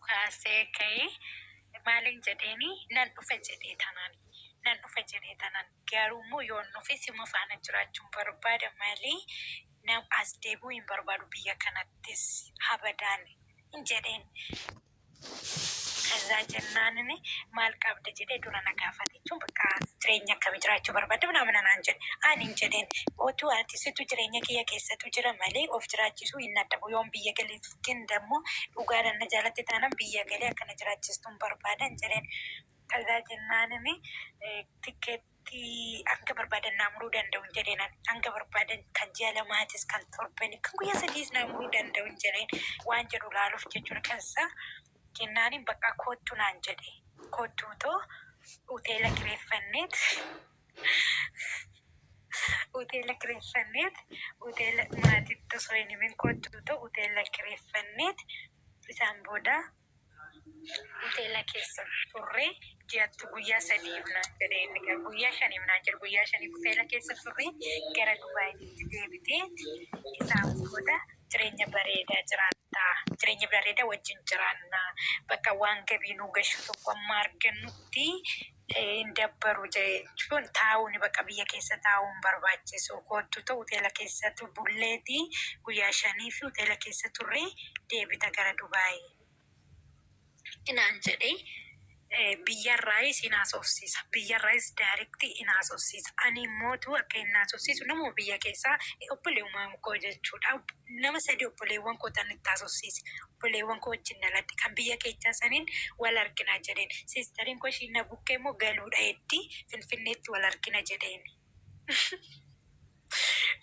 Kaasee ka'ee maalin jedheeni, nan dhufa jedhee tanaan, nan dhufa jedhee tanaan, garuu immoo yoon dhufe sima faana jiraachuun barbaada malee nam as deebi'uu hin barbaadu biyya kanattis habadaan hin jedheen. Kazaa jennaanini maal qabda jedhee dura na gaafate jechuun bakka jireenya akkamii jiraachuu barbaadda ምናምን naan jedhe. Ani hin jedheen, otuu ati situ jireenya kiyya keessatu jira malee of jiraachisuu hin dadhabu, yoon biyya galee ግን ደግሞ dhugaadhaan na jaalatte taanaan biyya galee akka na jiraachistuun barbaadan jedheen. Kazaa jennaanini tikkeettii hanga barbaadan naa muruu danda'u hin jedheen ani. Hanga barbaadan, kan ji'a lamaatis, kan torbanii, kan guyyaa sadiis naa muruu danda'u hin jedheen, waan jedhu laaluuf jechuudha. Keessa jennaaniin bakka koottu naan jedhe. Koottuu too hoteela kireeffanneet hoteela maatiitti osoo hin himin koottuu too hoteela kireeffanneet, isaan booda hoteela keessa turre. Ji'atti guyyaa sadiif naan jedhe inni, gara guyyaa shaniif naan jedhe. Guyyaa shaniif hoteela keessa turre, gara Dubaayitti deebitee isaan booda jireenya bareedaa jiraattaa, jireenya bareedaa wajjin jiraannaa, bakka waan gabii nuu gashu tokko amma argannutti hin dabbaru jechuun taa'uun bakka biyya keessa taa'uun barbaachisu, koottu ta'u hoteela keessatti bulleeti guyyaa shanii fi hoteela keessa turre, deebita gara Dubaayii naan jedhee. Biyyarraayis hin haasofsiisa. Biyyarraayis direct hin haasofsiisa. Ani immootu akka hin haasofsiisu nama biyya keessaa obboleewwan koo jechuudha. Nama sadi obboleewwan koo tan itti haasofsiise. Obboleewwan koo wajjin dhaladhe. Kan biyya keessaa saniin wal argina jedheen. Sisteriin koo ishiin na bukkee immoo galuudha heddii, Finfinneetti wal argina jedheen.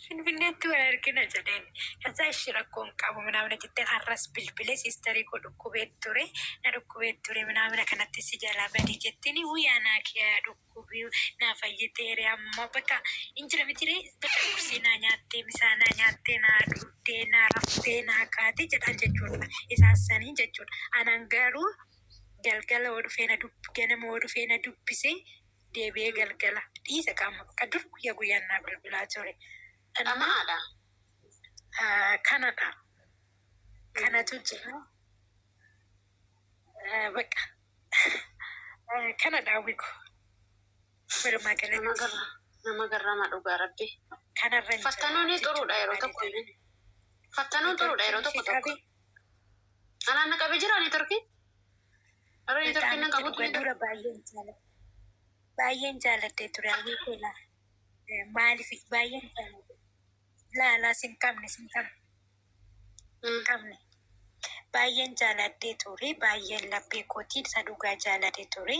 Finfinneetti wal argina jedheen. ከዛ እሺ rakkoon qabu ምናምን jettee, har'as bilbilee sisterii koo dhukkubee ture, na dhukkubee ture ምናምን kanatti si jalaa badii jettiin, guyyaa naa kee dhukkubii naa fayyiteere, amma bakka hin jira mitire, bakka qursii naa nyaattee, misaa naa nyaattee, naa dhugdee, naa raftee, naa kaatee jedhan jechuudha. Isaan sanii jechuudha. Anan garuu galgala yoo dhufee na dubbi, ganama yoo dhufee na dubbisee deebi'ee galgala dhiisa, qaama bakka dur guyyaa guyyaan naa bilbilaa ture. Dhamaadha. Kanadha. Kanatu jira. Bakka kanadha hawwiku. Walumaa Nama galatti. garra nama garrama dhugaa rabbi. Kanarra hin jira Fattanuun jechuu xuruudha yeroo barbaade tokko. tanan. Fattanuun xuruudha yeroo Networkiin tokko ishee tokko. qabee Anaan na qabee jira networkiin. Yeroo በጣም networkiin na itti qabutu dhuga dura baay'een jaaladha. Baay'een jaaladhe ture hawwii koo laa. Maaliif baay'een jaaladhe? Laalaa sin qabne, sin qabne, hin qabne. Baay'een jaaladhee ture. Baay'een laphee kootiin isa dhugaa jaaladhe ture.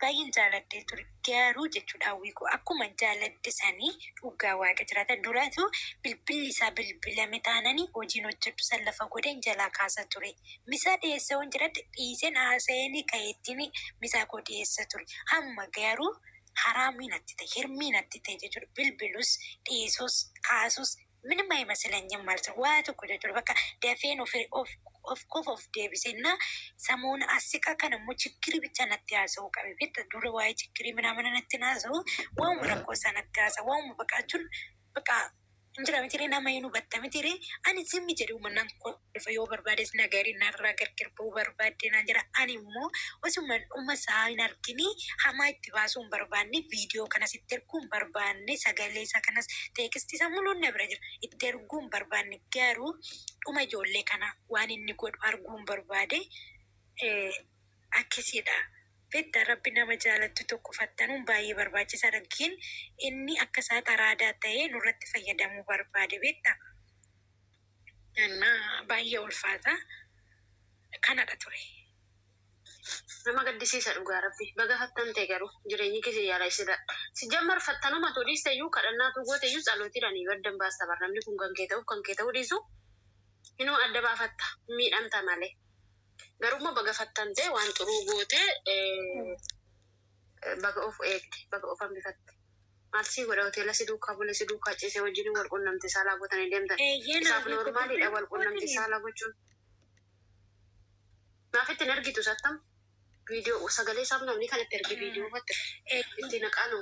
Baay'een jaaladhee ture. Garuu jechuudha hawwii koo, akkuma jaaladhe sanii dhugaa waaqa jiraata. Duratu bilbilli isaa bilbilame taananii hojiin hojjedhu san lafa godheen jalaa kaasa ture. Misaa dhiyeessa waan jedhadhe dhiiseen haasa'een ka'eettiin misaa koo dhiyeessa ture. Hamma garuu haraamii natti ta'e, hirmii natti ta'e jechuudha. Bilbilus dhiisus kaasus ምንም አይመስለኝም ማለት ነው። Waa tokko jechuudha. Bakka dafeen of of of qofa of deebisennaa samoona asiqa kana immoo ችግር ብቻ natti haasa'uu qabe. Beekta, dura waa'ee ችግር ምናምን natti haasa'u, waanuma rakkoo isaa natti haasa'u, waanuma bakka jechuun bakka hin jira miti, nama hin hubatta miti. Ani zimmi jedhu nan kolfa, yoo barbaades nagari narraa gargar ba'uu barbaadde naan jedha. Ani immoo osuma dhuma isaa hin argini hamaa itti baasuu hin barbaanne, viidiyoo kanas itti erguu hin barbaanne, sagalee isaa kanas, textii isaa muluun na bira jira, itti erguu hin barbaanne. Garuu dhuma ijoollee kana waan inni godhu arguu hin barbaade. Akkasiidha. Beektaa, rabbi nama jaalattu tokko fattanuun baay'ee barbaachisaadha. ግን inni akka isaa xaraadaa ta'ee nurratti fayyadamuu barbaade, beektaa? እና baay'ee ulfaata. Kanadha ture. Nama gaddisiisa dhugaa rabbi. Baga fattante, garuu jireenyi keessa yaala isida. Si jammar fattanuma too dhiiste iyyuu, kadhannaatu goote iyyuu, tsalootiidhaan baddan baasta bar, namni kun kan kee ta'u kan kee ta'uu dhiisu inuma adda baafatta, miidhamta malee. Garuu baga fattante, waan xuruu goote, baga of eegde, baga of hambifatte. Maal sii godha, hoteela si duukaa bule, si duukaa ciisee, wajjin wal qunnamti saalaa gootanii deemtan. Eeyyeen. Isaaf normaliidha wal qunnamti saalaa gochuun. Maaf ittiin argitu sattam? Viidiyoo sagalee isaaf namni kan itti erge viidiyoo uffatte itti naqaanu.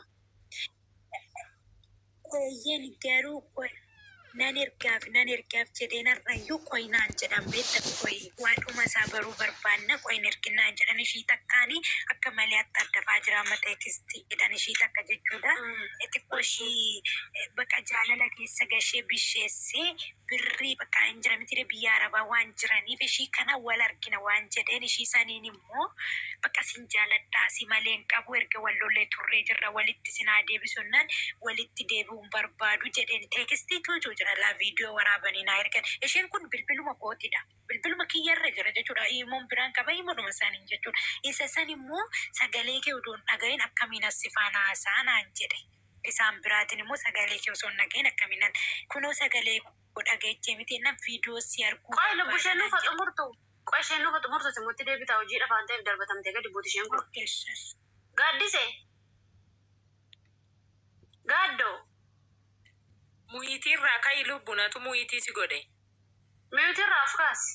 Eeyyeen, garuu qoy Nan ergaaf, nan ergaaf jedheen har'ayyuu qoy naan jedhan beekta, qoy waadhuma isaa baruu barbaanna, qoy hin erginaan jedhan. Ishii takkaani akka malee attaddafaa jira amma text jedhan, ishii takka jechuudha. Xiqqoo ishii baqa jaalala keessa gashee bisheessee birrii bakka hin jira miti, biyya arabaa waan jiraniif ishii kana wal argina waan jedheen. Ishii saniin immoo bakka sin jaaladhaa, si malee hin qabu, erga wal lollee turree jirra, walitti sinaa deebisunnaan walitti deebi'uun barbaadu jedheen. Text tuutu jira laa, viidiyoo waraabanii naa ergan. Isheen kun bilbiluma kootidha. Bilbiluma kiyyarra jira jechuudha. Imoon biraan qaba, imoodhuma isaaniin jechuudha. Isa san immoo sagalee kee odoo hin dhagahin akkamiin as si faana haasa'a naan jedhe. Isaan biraatiin immoo sagalee kee osoo hin dhagahin akkamiin, kunoo sagalee koo dhageechee miti jennaan viidiyoo si arguu Qoy, lubbu, isheen barbaada nuufa naan jedhe. Xumurtu. Qoy, isheen nuufa xumurtu, simutti deebitaa, hojii dhafaan ta'eef darbatamtee gadi buuti isheen kun. Orkeessas. Gaaddise. Gaaddoo. Mute irraa ka'i lubbunatu mute si godhe. Mute irraa of kaasi.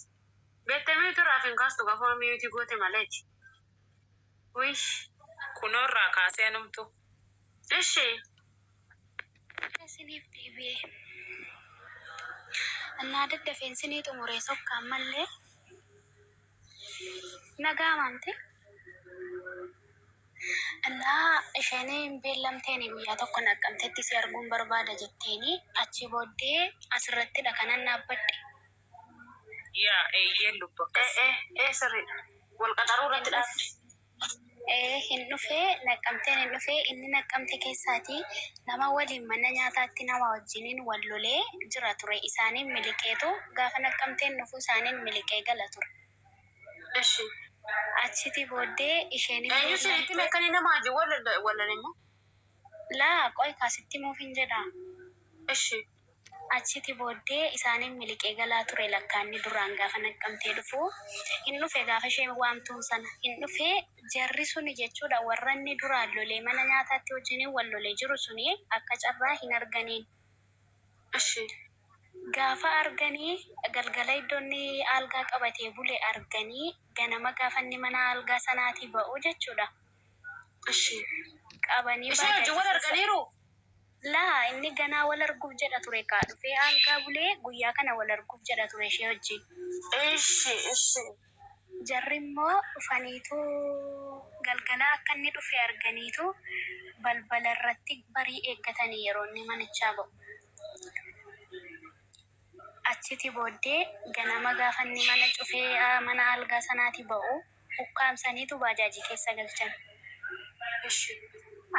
Beektee mute irraa of hin kaastu, gafuma mute goote maleeti. Wish. Kunoorraa kaasee anumtu. Ishi. Isiniif deebi'ee. Innaa daddafeen sinii xumuree sokkaan mallee nagaa maamte. Innaa isheen beellamteeni guyyaa tokko Naqqamtetti si arguun barbaada jetteeni, achi booddee asirrattidha kanan dhaabbadhe. Yaa, eeyyeen lubbu, Ee, akkas. ee ee, sirriidha. Wal qaxaruu irratti Hin dhaabde. Ee, hin dhufee, Naqqamteen hin dhufee. Inni Naqqamte keessaatii nama waliin mana nyaataatti nama wajjiniin wal lolee jira ture. Isaaniin miliqeetu gaafa Naqqamteen dhufu isaaniin miliqee gala ture. Ishi. Achiti booddee isheen hin Eenyu isinitti beellamte. meekanii nama wajjin wal wallan immoo? Laa, qoy, kaasitti muuf hin jedhaa. Ishi. Achiti booddee isaaniin miliqee galaa ture lakkaanni duraan gaafa Naqqamtee dhufu. Hin dhufe, gaafa isheen waamtuun sana hin dhufe. Jarri suni jechuudha, warra inni duraan lolee mana nyaataatti wajjiniin wal lolee jiru suni akka carraa hin arganiin. Ishi. Gaafa arganii galgala iddoo inni algaa qabatee bule arganii, ganama gaafa inni mana algaa sanaatii ba'u jechuudha. Ishi. Qabanii Ishee wajjin wal baajaajii keessa. arganiiru? Laa, inni ganaa wal arguuf jedha ture kaa, dhufee algaa bulee guyyaa kana wal arguuf jedha ture ishee wajjin. Ishi ishi. Jarri immoo dhufaniitu galgala akka inni dhufe arganiitu balbala irratti barii eeggatanii yeroo inni manichaa ba'u. Achiti booddee ganama gaafa inni mana cufee mana algaa sanaatii ba'u ukkaamsaniitu baajaajii keessa galchan. Ishi.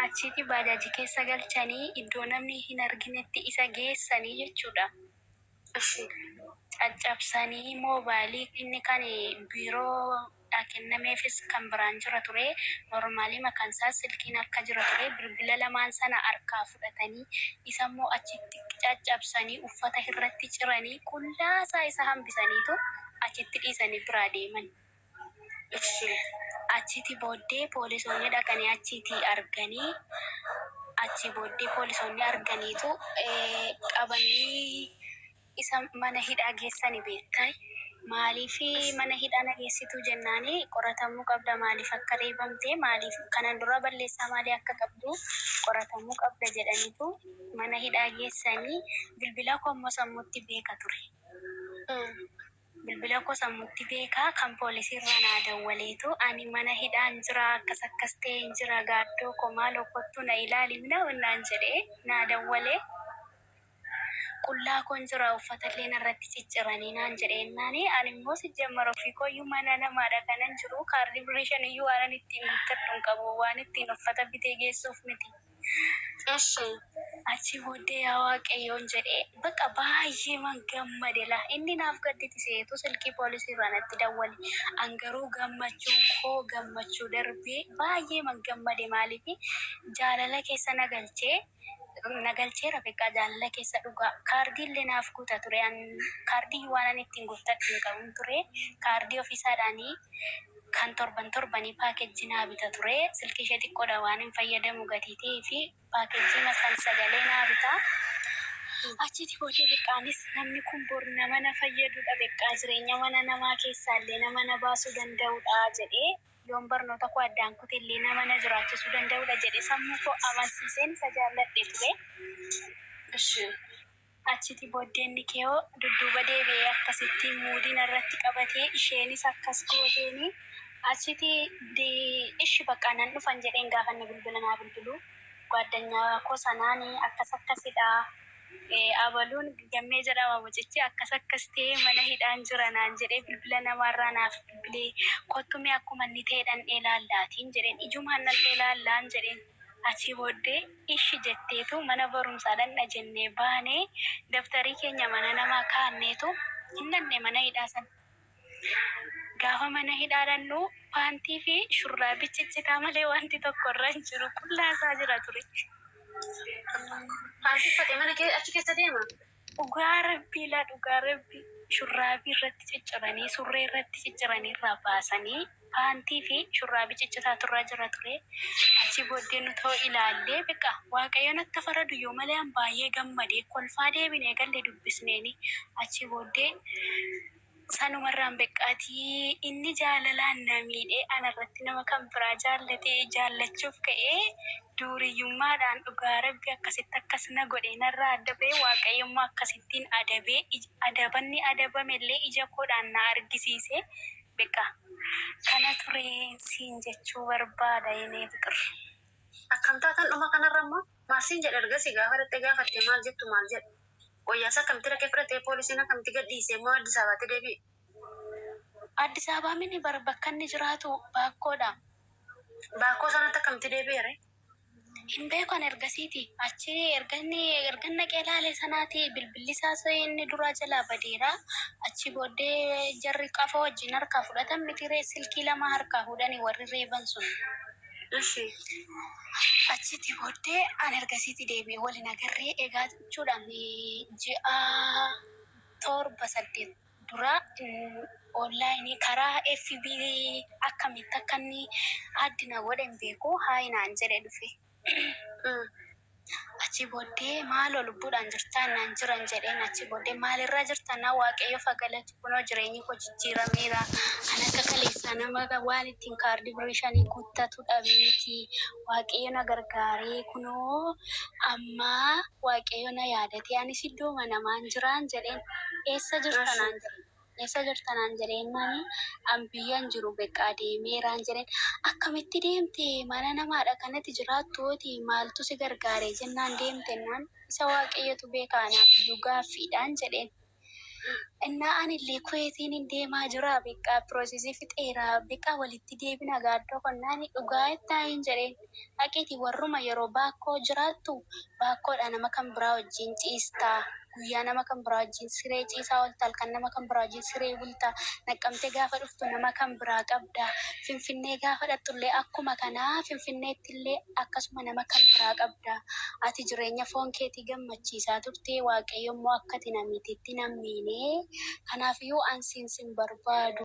Achiti baajaajii keessa galchanii iddoo namni hin arginetti isa geessanii jechuudha. Ishi. Caccabsanii moobaayilii inni kan biiroodhaa kennameefis kan biraan jira ture. Normal makaan isaa silkiin harka jira ture. Bilbila lamaan sana harkaa fudhatanii isa immoo achitti caccabsanii uffata irratti ciranii qullaasaa isa hambisaniitu achitti dhiisanii biraa deeman. Ishi. Achiti booddee poolisoonni dhaqanii achitti arganii, achi booddee poolisoonni arganiitu qabanii isa mana hidhaa geessani beektaa. Maaliif mana hidhaa na geessitu jennaani, qoratamuu qabda, maaliif akka reebamte, maaliif kanan dura balleessaa maalii akka qabdu qoratamuu qabda jedhaniitu mana hidhaa geessanii. Bilbila koo immoo sammuutti beeka ture. Bilbila koo sammuutti beekaa, kan poolisii irraa naa dawwaleetu, ani mana hidhaan jira, akkas akkas ta'e hin jira, gaaddoo koo maaloo kottu na ilaali naan jedhee naa dawwalee. Qullaa koon jira, uffatallee narratti cicciranii naan jedheennaani, ani immoo sijjammara ofii kooyyuu mana namaadha kanan jiru, kaardii birrii 5 iyyuu waan ani ittiin guuttadhu hin qabu, waan ittiin uffata bitee geessuuf miti. Ishi. Achi booddee yaa Waaqayyoon jedhee bakka baay'ee man gammade la. Inni naaf gadditi seetu silkii poolisii irraa natti dawwale. An garuu gammachuun koo gammachuu darbee baay'ee man gammade. Maaliif jaalala keessa na galchee, na galcheera beekaa jaalala keessa dhugaa. Kaardii illee naaf guuta ture. An kaardii waan ani ittiin guuttadhu hin qabun ture. Kaardii ofiisaadhaanii kan torban torbanii package naa bita ture. Silkii ishee xiqqoodha waan hin fayyadamu gatii ta'ee fi package kan sagalee naa bita. Achiti booddee beqqaanis namni kun bor nama na fayyadudha, beqqaa jireenya mana namaa keessaallee nama na baasuu danda'udha jedhee, yoon barnoota koo addaan kutellee nama na jiraachisuu danda'udha jedhee sammuu koo amansiiseen isa jaalladhe ture. Ishi. Achiti booddeenni keewoo dudduuba deebi'ee akkasitti muudii narratti qabatee isheenis akkas gooteeni achiti ishi bakka nan dhufan jedheen gaafanne bilbila naa bilbilu gwaaddanyaa koo sanaani akkas akkasidha. Abaluun gammee jedhama mucichi akkas akkas ta'ee mana hidhaan jira naan jedhee bilbila namaarraa naaf bilbilee kottu mee akkuma inni ta'e dhandhee laallaatiin jedheen ijumaan dhandhee laallaan jedheen. Achii booddee ishi jetteetu mana barumsaa dhandha jennee baanee daftarii keenya mana namaa kaanneetu hin dhandhe mana hidhaa sana. Gaafa mana hidhaa dhannu paantii fi shurraabii ciccitaa malee wanti tokko irra hin jiru qullaa isaa jira ture. Paantii uffatee mana kee achi keessa deema. Dhugaa rabbii laa dhugaa rabbii shurraabii irratti cicciranii surree irratti cicciranii irraa baasanii paantii fi shurraabii ciccitaa turraa jira ture. Achi booddee nu ta'u ilaallee beqa waaqayyoon akka faradu yoo malee an baay'ee gammadee kolfaa deebinee galle dubbisneeni achi booddee sanumarraan beqqaatii inni jaalalaan na miidhee anarratti nama kan biraa jaallatee jaallachuuf ka'ee duuriyyummaadhaan dhugaa rabbi akkasitti akkas na godhe narraa adda ba'ee waaqayyummaa akkasittiin adabee adabanni adabamellee ija koodhaan na argisiise beqa kana ture siin jechuu barbaada yenee fiqir. Akkam taatan dhuma kanarra immoo maal siin jedhe ergasii gaafa dhattee gaafatte maal jettu maal jedhe. Wayyaasa akkamitti dhaqee fudhatee poolisiin akkamitti gad dhiisee immoo Addis Ababaatti deebi'e. Addis Ababaa mini bar bakka inni jiraatu baakkoodha. Baakkoo sanatti akkamitti deebi'e ree? Hin beeku ani ergasiiti. Achi erga inni erga inni dhaqee ilaale sanaati bilbilli isaas inni duraa jalaa badeera. Achi booddee jarri qafoo wajjin harkaa fudhatan miti ree silkii lama harkaa fuudhanii warri reeban sun. Ishi. Achiti booddee ani ergasiiti deebi'ee waliin agarree egaa jechuudhaan ji'a 7 8 dura onlaayinii karaa FB akkamitti akka inni addi na godhe hin beeku hi naan jedhe dhufe. Achi booddee maaloo lubbuudhaan jirtaa naan jiran jedheen achi booddee maalirraa jirta naa waaqayyo fagalatu kunoo jireenyi koo jijjiirameera an akka kaleessaa nama waan ittiin kaardii birrii shanii guuttatu dhabe miti waaqayyo na gargaaree kunoo ammaa waaqayyo na yaadatee anis iddooma namaan jiraan jedheen eessa jirta Ishi. naan jedhe. Eessa jirta naan jedheen nani an biyyan jiru beqaa deemeeraan jedheen akkamitti deemte mana namaadha kanatti jiraattuuti maaltu si gargaare jennaan deemte naan isa waaqayyotu beeka anaaf iyyuu gaaffiidhaan jedheen. Innaa anillee kuweetiin hin deemaa jira beqaa piroosesii fixeera beqaa walitti deebina gaaddoo qonnaan dhugaa ittaayin jedheen dhaqeeti warruma yeroo baakkoo jiraattu baakkoodha nama kan biraa wajjin ciistaa guyyaa nama kan biraa wajjin siree ciisaa oolta halkan nama kan biraa wajjin siree bulta naqqamtee gaafa dhuftu nama kan biraa qabda finfinnee gaafa dhaqxullee akkuma kanaa finfinneetti illee akkasuma nama kan biraa qabda ati jireenya foon keetii gammachiisaa turte waaqayyo immoo akka ati namititti nammiine kanaafiyyuu an siin sin barbaadu.